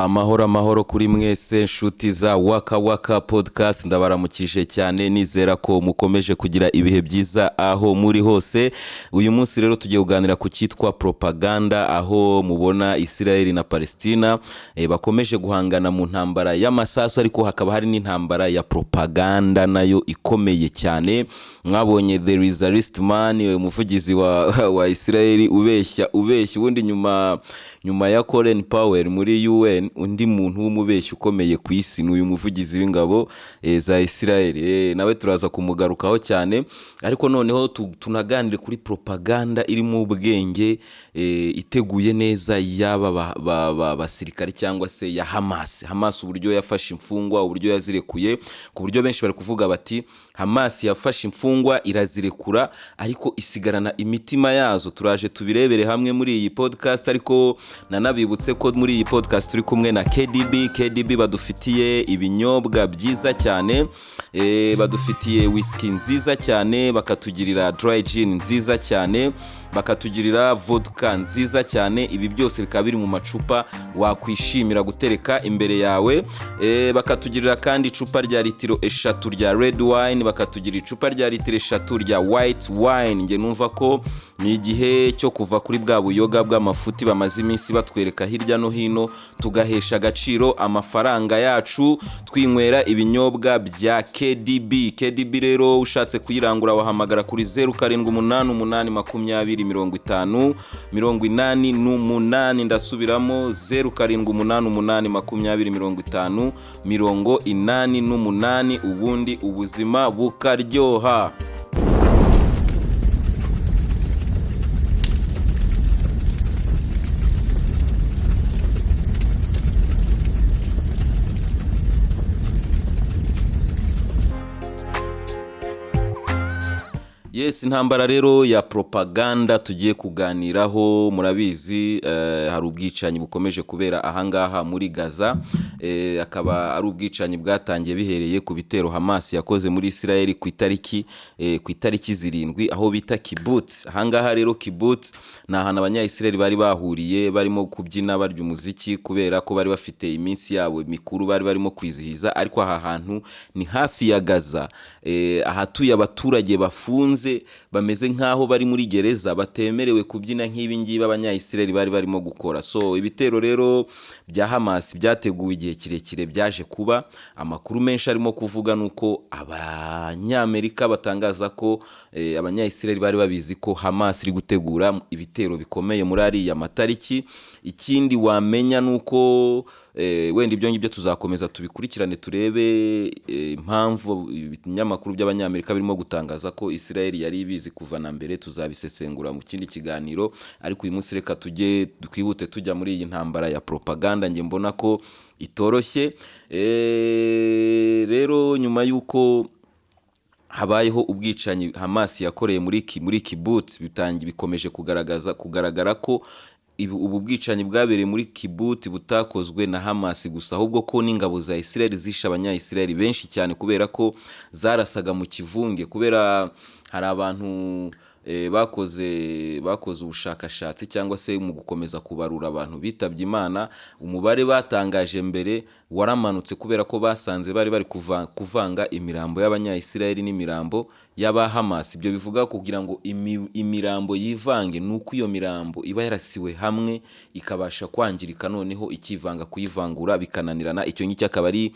Amahoro, amahoro kuri mwese, nshuti za Waka Waka Podcast. Ndabaramukije cyane, nizera ko mukomeje kugira ibihe byiza aho muri hose. Uyu munsi rero tugiye kuganira ku cyitwa propaganda, aho mubona Israel na Palestina bakomeje guhangana mu ntambara y'amasasu, ariko hakaba hari n'intambara ya propaganda nayo ikomeye cyane. Mwabonye there is a list man, umuvugizi wa Israel ubeshya, ubeshya. Ubundi nyuma ya Colin Powell muri UN, undi muntu w'umubeshyi ukomeye ku isi ni uyu muvugizi w'ingabo za Israel. Nawe turaza kumugarukaho cyane, ariko noneho tunaganire kuri propaganda irimo ubwenge, iteguye neza y'aba basirikare cyangwa se ya Hamas. Hamas, uburyo yafashe imfungwa, uburyo yazirekuye, ku buryo benshi bari kuvuga bati Hamas yafashe imfungwa irazirekura, ariko isigarana imitima yazo. Turaje tubirebere hamwe muri iyi podcast, ariko nanabibutse ko muri iyi podcast turi kumwe na KDB. KDB badufitiye ibinyobwa byiza cyane, badufitiye whisky nziza cyane, bakatugirira dry gin nziza cyane, bakatugirira vodka nziza cyane. Ibi byose bikaba biri mu macupa wakwishimira gutereka imbere yawe. Bakatugirira kandi icupa rya litiro 3 rya red wine, bakatugira icupa rya litiro 3 rya white wine. Nge numva ko ni igihe cyo kuva kuri bwa buyoga bw'amafuti bamaze iminsi batwereka hirya no hino, tugahesha agaciro amafaranga yacu twinywera ibinyobwa bya KDB. KDB rero ushatse kuyirangura wahamagara kuri 0788205088. Ndasubiramo, 0788205088, ubundi ubuzima bukaryoha. Yes, intambara rero ya propaganda tugiye kuganiraho. Murabizi, hari ubwicanyi bukomeje kubera ahangaha muri Gaza, akaba ari ubwicanyi bwatangiye bihereye ku bitero Hamas yakoze muri Israel ku itariki 7, aho bita Kibbutz. Ahangaha rero Kibbutz ni ahantu Abanya-Israel bari bahuriye barimo kubyina, barya umuziki, kubera ko bari bafite iminsi yabo mikuru bari barimo kwizihiza. Ariko aha hantu ni hafi ya Gaza, ahatuye abaturage bafunze, bameze nk'aho bari muri gereza, batemerewe kubyina nk'ibi ngibi Abanya-Israel bari barimo gukora. So ibitero rero bya Hamas byateguwe igihe kirekire byaje kuba. Amakuru menshi arimo kuvuga nuko Abanyamerika batangaza ko Abanya-Israel bari babizi ko Hamas iri gutegura ibitero bikomeye muri ariya matariki. Ikindi wamenya nuko wenda ibyo ngibyo tuzakomeza tubikurikirane, turebe impamvu ibinyamakuru by'Abanyamerika birimo gutangaza ko Israel yari ibizi kuva na mbere. Tuzabisesengura mu kindi kiganiro, ariko uyu munsi reka tujye twihute tujya muri iyi ntambara ya propaganda. Njye mbona ko itoroshye. Rero nyuma y'uko habayeho ubwicanyi Hamas yakoreye muri Kibbutz, bitangiye bikomeje kugaragara ko ubu bwicanyi bwabereye muri Kibbutz butakozwe na Hamas gusa, ahubwo ko n'ingabo za Israel zishe Abanya-Israel benshi cyane, kubera ko zarasaga mu kivunge. Kubera hari abantu bakoze ubushakashatsi cyangwa se mu gukomeza kubarura abantu bitabye Imana, umubare batangaje mbere waramanutse, kubera ko basanze bari bari kuvanga imirambo y'Abanya-Israel n'imirambo y'aba Hamas. Ibyo bivuga kugira ngo imirambo yivange ni uko iyo mirambo iba yarasiwe hamwe ikabasha kwangirika, noneho ikivanga, kuyivangura bikananirana. Icyo ngicyo akaba ari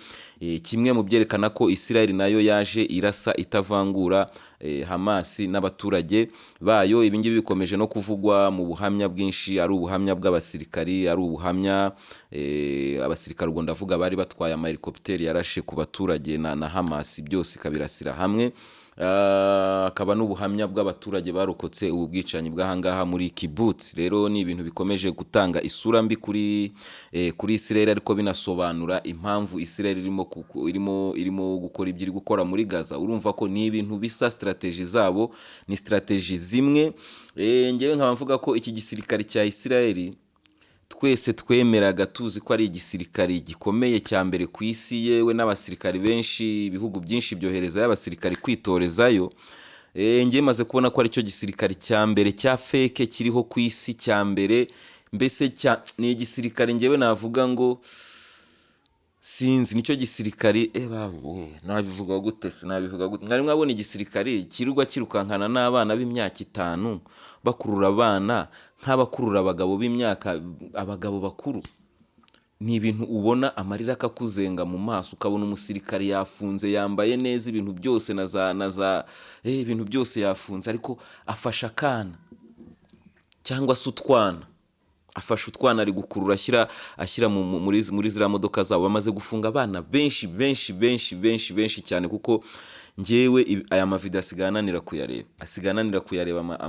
kimwe mu byerekana ko Israel nayo yaje irasa itavangura Hamas n'abaturage bayo. Ibi ngibi bikomeje no kuvugwa mu buhamya bwinshi, ari ubuhamya bw'abasirikari, ari ubuhamya abasirikari, ubwo ndavuga bari batwaye amahelikopiteri yarashe ku baturage na Hamas, byose ikabirasira hamwe. Akaba n'ubuhamya bw'abaturage barokotse ubu bwicanyi bw'ahangaha muri Kibbutz. Rero ni ibintu bikomeje gutanga isura mbi kuri Israel, ariko binasobanura impamvu Israel irimo gukora ibyo iri gukora muri Gaza. Urumva ko ni ibintu bisa, strategy zabo ni strategy zimwe. Ngewe nkaba mvuga ko iki gisirikare cya Israel twese twemeraga tuzi ko ari igisirikare gikomeye cya mbere ku isi, yewe n'abasirikari benshi, ibihugu byinshi byoherezayo abasirikari kwitorezayo. Ngewe maze kubona ko aricyo gisirikare cya mbere cya fake kiriho ku isi, cya mbere mbese ni igisirikare ngewe navuga ngo Sinzi nicyo gisirikari, bawe, nabivuga gute se, nabivuga gute? Mwari mwabona igisirikari kirirwa kirukankana n'abana b'imyaka 5, bakurura abana nk'abakurura abagabo b'imyaka, abagabo bakuru? Ni ibintu ubona amarira akakuzenga mu maso, ukabona umusirikari yafunze, yambaye neza, ibintu byose na za ibintu byose yafunze, ariko afashe akana cyangwa se utwana, afashe utwana ari gukurura, ashyira muri ziriya modoka zabo. Bamaze gufunga abana benshi, benshi, benshi, benshi, benshi cyane, kuko njyewe aya mavideo asigaye ananira kuyareba, asigaye ananira kuyareba,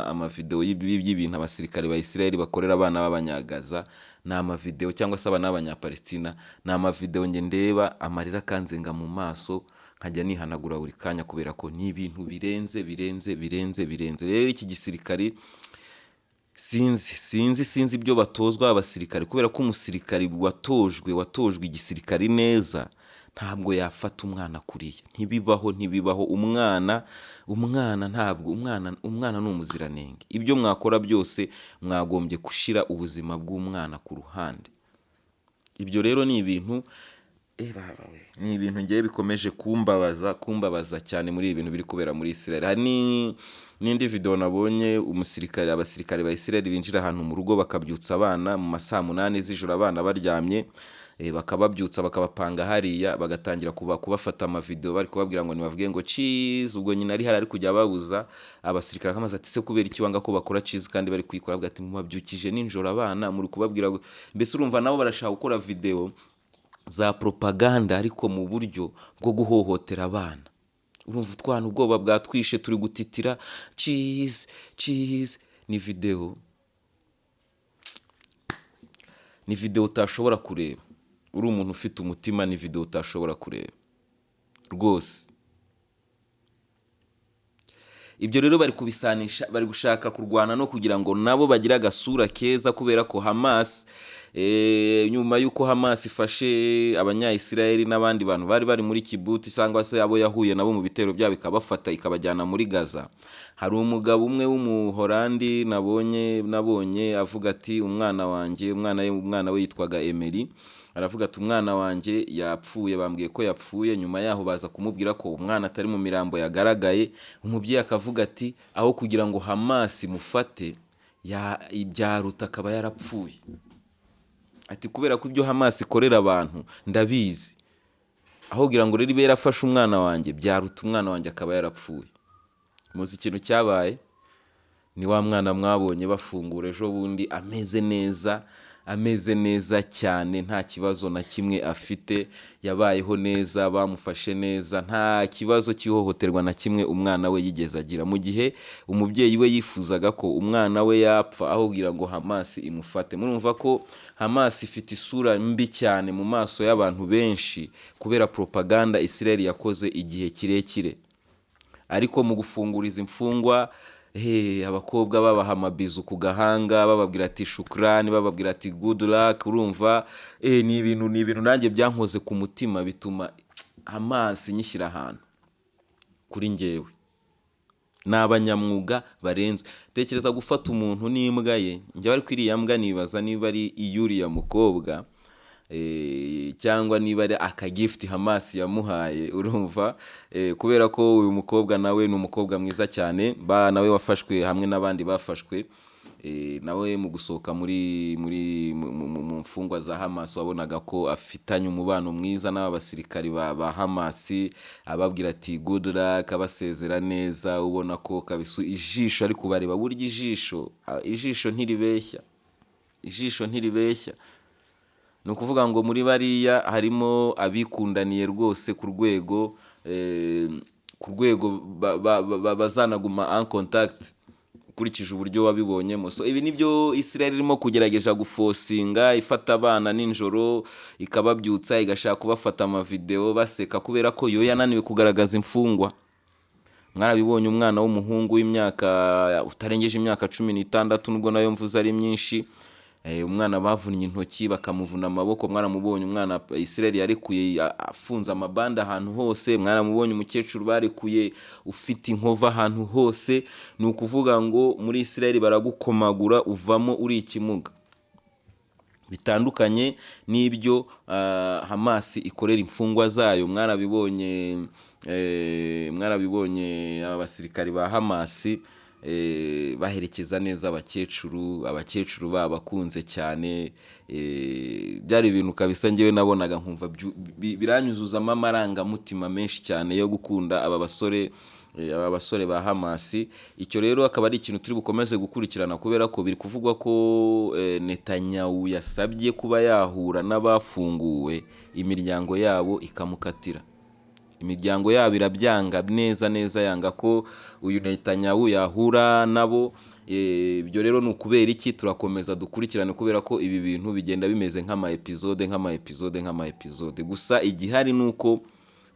amavideo y'ibintu abasirikare ba Israel bakorera abana b'Abanyagaza. Ni amavideo, cyangwa se abana b'Abanyapalestina, ni amavideo njye ndeba amarira akanzenga mu maso, nkajya nihanagura buri kanya, kubera ko ni ibintu birenze, birenze, birenze, birenze. Rero iki gisirikari, sinzi, sinzi, sinzi ibyo batozwa abasirikare, kubera ko umusirikari watojwe igisirikari neza ntabwo yafata umwana kuriya. Ntibibaho, ntibibaho. Umwana ntabwo, umwana ni umuziranenge. Ibyo mwakora byose, mwagombye gushyira ubuzima bw'umwana ku ruhande. Ibyo rero ni ibintu, baba we, ni ibintu ngewe bikomeje kumbabaza, kumbabaza cyane muri ibi bintu biri kubera muri Israel. Hari n'indi video nabonye, abasirikare ba Israel binjira ahantu mu rugo, bakabyutsa abana mu ma saa 8 z'ijoro, abana baryamye, bakababyutsa, bakabapanga hariya, bagatangira kubafata amavideo, bari kubabwira ngo nibavuge ngo "cheese". Ubwo nyina ari hari, ari kujya babuza abasirikare, akamaze ati: "Se kubera iki wanga ko bakora cheese kandi bari kuyikora?" Avuga ati: "Mubabyukije nijoro abana, muri kubabwira mbese urumva nabo barashaka gukora video za propaganda, ariko mu buryo bwo guhohotera abana. Urumva utwana ubwoba bwatwishe, turi gutitira cheese, cheese. Ni video utashobora kureba uri umuntu ufite umutima, ni video utashobora kureba rwose. Ibyo rero bari kubisanisha, bari gushaka kurwana no kugira ngo nabo bagire agasura keza, kubera ko Hamas, nyuma y'uko Hamas ifashe Abanyayisiraheli n'abandi bantu bari bari muri kibuti, cyangwa se abo yahuye nabo mu bitero byabo, ikabafata ikabajyana muri Gaza, hari umugabo umwe w'Umuhorandi nabonye avuga ati: "Umwana wanjye", umwana we yitwaga Emery, aravuga ati: "Umwana wanjye yapfuye, bambwiye ko yapfuye." Nyuma yaho baza kumubwira ko umwana atari mu mirambo yagaragaye. Umubyeyi akavuga ati: "Aho kugira ngo Hamas imufate, byaruta akaba yarapfuye." Ati: "Kubera ko ibyo Hamas ikorera abantu ndabizi, aho kugira ngo rero ibe yarafashe umwana wanjye, byaruta umwana wanjye akaba yarapfuye." Muzi ikintu cyabaye? Ni wa mwana mwabonye bafungura ejo bundi, ameze neza, ameze neza cyane, nta kibazo na kimwe afite, yabayeho neza, bamufashe neza, nta kibazo cy'ihohoterwa na kimwe umwana we yigeze agira, mu gihe umubyeyi we yifuzaga ko umwana we yapfa aho kugira ngo Hamas imufate. Murumva ko Hamas ifite isura mbi cyane mu maso y'abantu benshi kubera propaganda Israel yakoze igihe kirekire. Ariko mu gufungura izi mfungwa, abakobwa babaha amabizu ku gahanga, bababwira ati "shukrani", bababwira ati "good luck". Urumva, ni ibintu nanjye byankoze ku mutima, bituma Hamas nyishyira ahantu. Kuri njyewe ni abanyamwuga barenze. Tekereza gufata umuntu n'imbwa ye. Njya bari kuri iriya mbwa, nibaza niba ari iy'uriya mukobwa, cyangwa niba ari akagifuti Hamas yamuhaye. Urumva, kubera ko uyu mukobwa nawe ni umukobwa mwiza cyane, ba nawe wafashwe hamwe n'abandi bafashwe, nawe mu gusohoka muri mu mfungwa za Hamas, wabonaga ko afitanye umubano mwiza n'aba basirikari ba Hamas, ababwira ati "good luck", abasezera neza, ubona ko kabisa ijisho ari kubareba. Burya ijisho ntiribeshya, ijisho ntiribeshya. Ni ukuvuga ngo muri bariya harimo abikundaniye rwose ku rwego bazanaguma en contact, ukurikije uburyo wabibonyemo. So ibi nibyo Israel irimo kugerageza gufosinga, ifata abana nijoro ikababyutsa, igashaka kubafata amavideo baseka, kubera ko yo yananiwe kugaragaza imfungwa. Mwarabibonye, umwana w'umuhungu w'imyaka utarengeje imyaka 16, nubwo nayo mvuze ari myinshi, umwana bavunnye intoki, bakamuvuna amaboko. Mwaramubonye umwana Israel yarekuye afunze amabande ahantu hose. Mwaramubonye umukecuru barekuye ufite inkovu ahantu hose. Ni ukuvuga ngo muri Israel baragukomagura, uvamo uri ikimuga. Bitandukanye n'ibyo Hamas ikorera imfungwa zayo. Mwarabibonye, aba basirikari ba Hamas baherekeza neza abakecuru, abakecuru babakunze cyane. Byari ibintu kabisa ngewe nabonaga nkumva biranyuzuzamo amarangamutima menshi cyane yo gukunda aba basore ba Hamas. Icyo rero akaba ari ikintu turi bukomeze gukurikirana, kubera ko biri kuvugwa ko Netanyahu yasabye kuba yahura n'abafunguwe, imiryango yabo ikamukatira. Imiryango yabo irabyanga neza neza, yanga ko uyu Netanyahu yahura nabo. Ibyo rero ni ukubera iki? Turakomeza dukurikirane, kubera ko ibi bintu bigenda bimeze nk'ama episode, nk'ama episode, nk'ama episode. Gusa igihari ni uko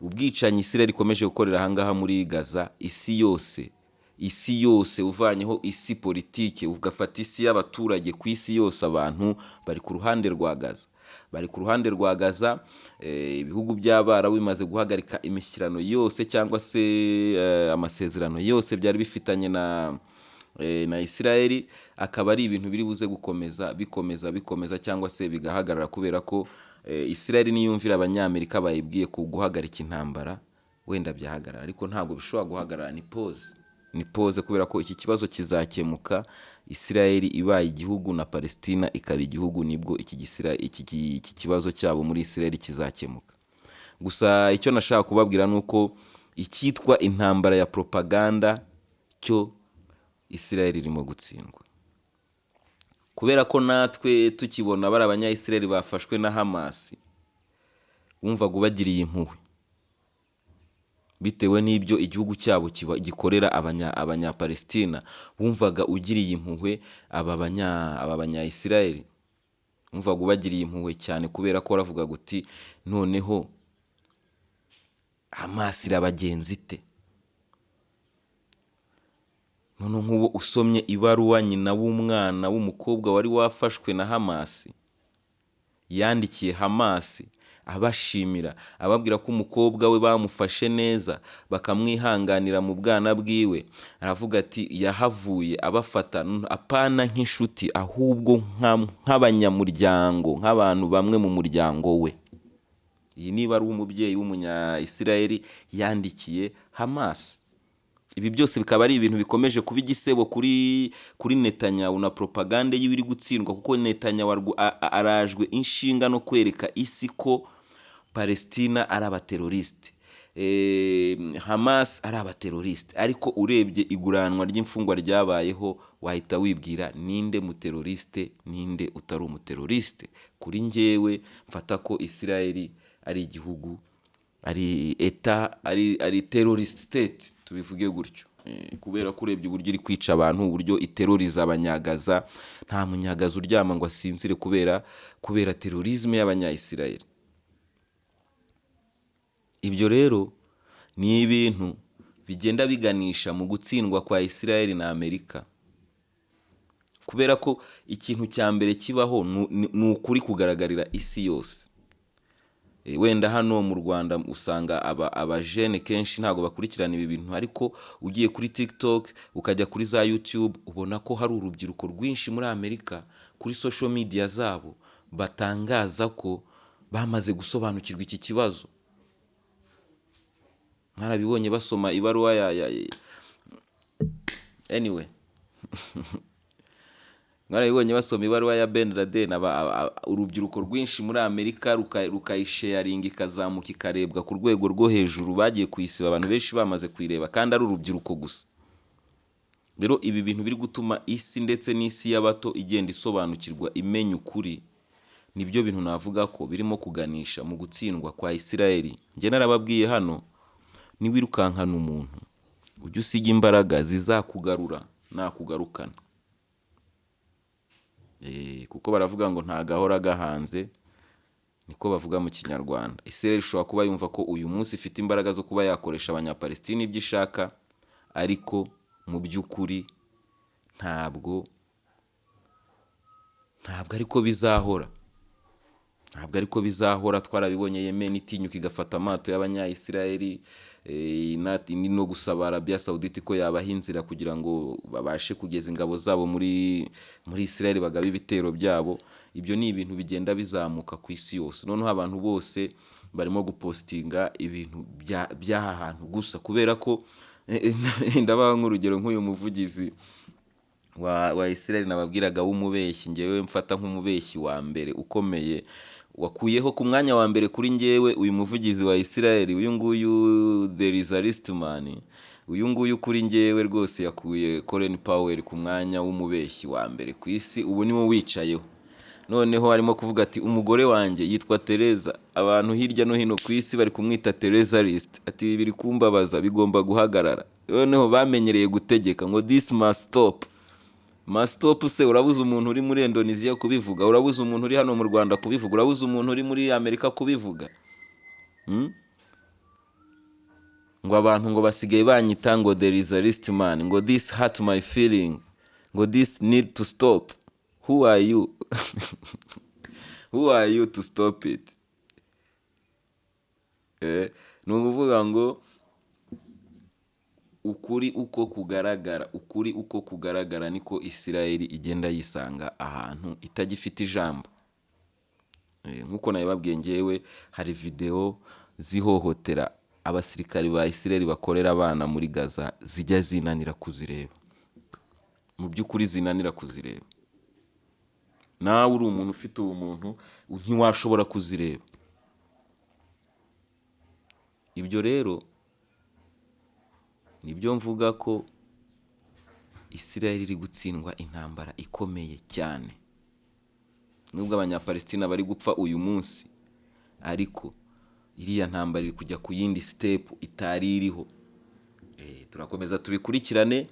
ubwicanyi Israel ikomeje gukorera ahangaha muri Gaza, isi yose, isi yose, uvanyeho isi politike ugafata isi y'abaturage ku isi yose, abantu bari ku ruhande rwa Gaza, bari ku ruhande rwa Gaza. Ibihugu by'Abarabu bimaze guhagarika imishyikirano yose cyangwa se amasezerano yose byari bifitanye na Israel. Akaba ari ibintu biri buze gukomeza bikomeza bikomeza cyangwa se bigahagarara, kubera ko Israel niyumvira Abanyamerika bayibwiye ku guhagarika intambara, wenda byahagarara, ariko ntabwo bishobora guhagarara. Ni pause, ni pause, kubera ko iki kibazo kizakemuka Israel ibaye igihugu na Palestina ikaba igihugu. Nibwo iki kibazo cyabo muri Israel kizakemuka. Gusa icyo nashaka kubabwira ni uko icyitwa intambara ya propaganda cyo Israel irimo gutsindwa, kubera ko natwe tukibona bari Abanya-Israel bafashwe na Hamas, wumvaga ubagiriye impuhwe bitewe n'ibyo igihugu cyabo gikorera Abanyapalestina. Wumvaga ugiriye impuhwe aba Banya-Israel, wumvaga ubagiriye impuhwe cyane, kubera ko waravugaga uti: "Noneho Hamas irabagenza ite?" Noneho nk'ubu usomye ibaruwa nyina w'umwana w'umukobwa wari wafashwe na Hamas yandikiye Hamas abashimira, ababwira ko umukobwa we bamufashe neza, bakamwihanganira mu bwana bwiwe, aravuga ati yahavuye abafata apana nk'inshuti, ahubwo nk'abanyamuryango, nk'abantu bamwe mu muryango we. Iyi niba ari umubyeyi w'Umunya-Israel yandikiye Hamas. Ibi byose bikaba ari ibintu bikomeje kuba igisebo kuri Netanyahu na propagande yiwe iri gutsindwa, kuko Netanyahu arajwe inshinga no kwereka isi ko Palestina ari abateroriste, Hamas ari abateroriste. Ariko urebye iguranwa ry'imfungwa ryabayeho, wahita wibwira ninde muteroriste, ninde utari umuteroriste. Kuri njyewe mfata ko Israel ari igihugu, ari État, ari terrorist state, tubivuge gutyo. Kubera ko urebye uburyo iri kwica abantu, uburyo iteroriza Abanyagaza, nta Munyagaza uryama ngo asinzire kubera terrorisme y'Abanya-Israel. Ibyo rero ni ibintu bigenda biganisha mu gutsindwa kwa Israel na Amerika, kubera ko ikintu cya mbere kibaho ni ukuri kugaragarira isi yose. Wenda hano mu Rwanda usanga abajene kenshi ntabwo bakurikirana ibi bintu, ariko ugiye kuri TikTok, ukajya kuri za YouTube, ubona ko hari urubyiruko rwinshi muri Amerika kuri social media zabo batangaza ko bamaze gusobanukirwa iki kibazo. Mwarabibonye basoma ibaruwa ya, anyway, mwarabibonye basoma ibaruwa ya Ben Laden. Urubyiruko rwinshi muri Amerika rukayisharinga, ikazamuka, ikarebwa ku rwego rwo hejuru. Bagiye kuyisiba abantu benshi bamaze kuyireba, kandi ari urubyiruko gusa. Rero ibi bintu biri gutuma isi, ndetse n'isi y'abato, igenda isobanukirwa, imenya ukuri, nibyo bintu navuga ko birimo kuganisha mu gutsindwa kwa Isirayeli. Njye narababwiye hano, niwirukankana umuntu ujye usiga imbaraga zizakugarura nakugarukana. Kuko baravuga ngo nta gahora gahanze, niko bavuga mu Kinyarwanda. Isirayeli ishobora kuba yumva ko uyu munsi ifite imbaraga zo kuba yakoresha Abanyapalestine ibyo ishaka, ariko mu by'ukuri ntabwo ariko bizahora. Ntabwo ariko bizahora. Twarabibonye, Yemen itinyuka igafata amato y'Abanyayisiraheli, ni no gusaba Arabia Saudite ko yabaha inzira kugira ngo babashe kugeza ingabo zabo muri Israel, bagabe ibitero byabo. Ibyo ni ibintu bigenda bizamuka ku isi yose. Noneho abantu bose barimo gupostinga ibintu by'aha hantu gusa, kubera ko ndabaha nk'urugero nk'uyu muvugizi wa Israel nababwiraga w'umubeshyi, ngewe mfata nk'umubeshyi wa mbere ukomeye, wakuyeho ku mwanya wa mbere kuri ngewe uyu muvugizi wa Israel, uyu nguyu the Israelist man. Uyu nguyu kuri ngewe rwose yakuye Colin Powell ku mwanya w'umubeshyi wa mbere ku isi, ubu niwe wicayeho. Noneho arimo kuvuga ati: "Umugore wanjye yitwa Tereza, abantu hirya no hino ku isi bari kumwita Tereza List." Ati: "Ibi biri kumbabaza, bigomba guhagarara." Noneho bamenyereye gutegeka ngo "This must stop." Must stop se urabuza umuntu uri muri Indonesia kubivuga? Urabuza umuntu uri hano mu Rwanda kubivuga? Urabuza umuntu uri muri Amerika kubivuga? Ngo abantu ngo basigaye banyita ngo "there is a list man", ngo "This hurt my feeling", ngo "This need to stop." Who are you? Who are you to stop it? Ni ukuvuga ngo ukuri uko kugaragara, ukuri uko kugaragara niko Isirayeli igenda yisanga ahantu itagifite ijambo. Nk'uko nabibabwiye, ngewe hari videwo z'ihohotera abasirikari ba Isirayeli bakorera abana muri Gaza zijya zinanira kuzireba, mu by'ukuri zinanira kuzireba. Nawe uri umuntu ufite ubumuntu ntiwashobora kuzireba. Ibyo rero nibyo mvuga ko Isirayeli iri gutsindwa intambara ikomeye cyane. Nubwo Abanyapalestina bari gupfa uyu munsi, ariko iriya ntambara iri kujya ku yindi step itari iriho. Turakomeza tubikurikirane.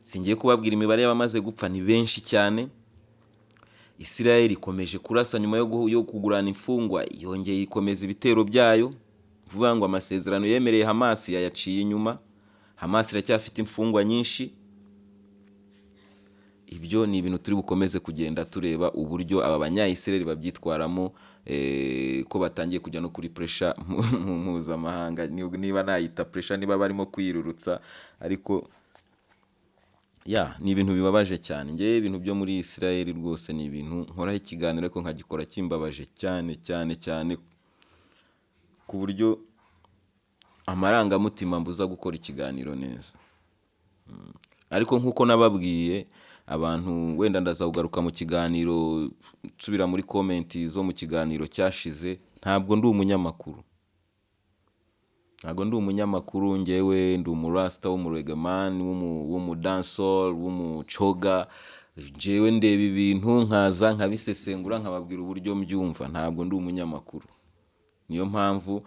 Singiye kubabwira imibare y'abamaze gupfa, ni benshi cyane. Isirayeli ikomeje kurasa nyuma yo kugurana imfungwa, yongeye ikomeza ibitero byayo. Vuga ngo amasezerano yemereye Hamas yayaciye inyuma. Hamas iracyafite imfungwa nyinshi. Ibyo ni ibintu turi bukomeze kugenda tureba uburyo aba Banyayisirayeli babyitwaramo, ko batangiye kujya no kuri pressure mpuzamahanga, niba nayita pressure, niba barimo kwirurutsa. Ariko ya ni ibintu bibabaje cyane. Ngewe ibintu byo muri Isirayeli rwose ni ibintu nkoraho ikiganiro, ariko nkagikora kimbabaje cyane cyane cyane, ku buryo amarangamutima mbuza gukora ikiganiro neza. Ariko nk'uko nababwiye abantu, wenda ndaza kugaruka mu kiganiro nsubira muri comment zo mu kiganiro cyashize, ntabwo ndi umunyamakuru, ntabwo ndi umunyamakuru. Ngewe ndi umurasita w'umuregemani, w'umudancehall, w'umucoga. Ngewe ndeba ibintu nkaza nkabisesengura, nkababwira uburyo mbyumva. Ntabwo ndi umunyamakuru. Niyo mpamvu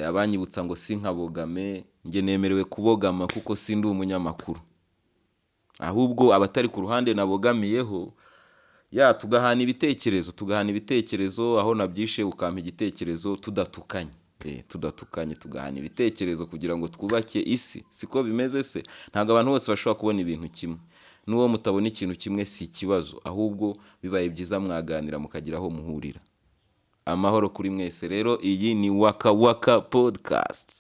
abanyibutsa ngo sinkabogame, njye nemerewe kubogama kuko sindi umunyamakuru. Ahubwo abatari ku ruhande nabogamiyeho, ya tugahana ibitekerezo, tugahana ibitekerezo. Aho nabyishe ukampa igitekerezo tudatukanye, tudatukanye, tugahana ibitekerezo kugira ngo twubake isi. Siko bimeze se? Ntabwo abantu bose bashobora kubona ibintu kimwe. N'uwo mutabona ikintu kimwe si ikibazo, ahubwo bibaye byiza mwaganira mukagira aho muhurira. Amahoro kuri mwese. Rero iyi ni Waka Waka Podcast.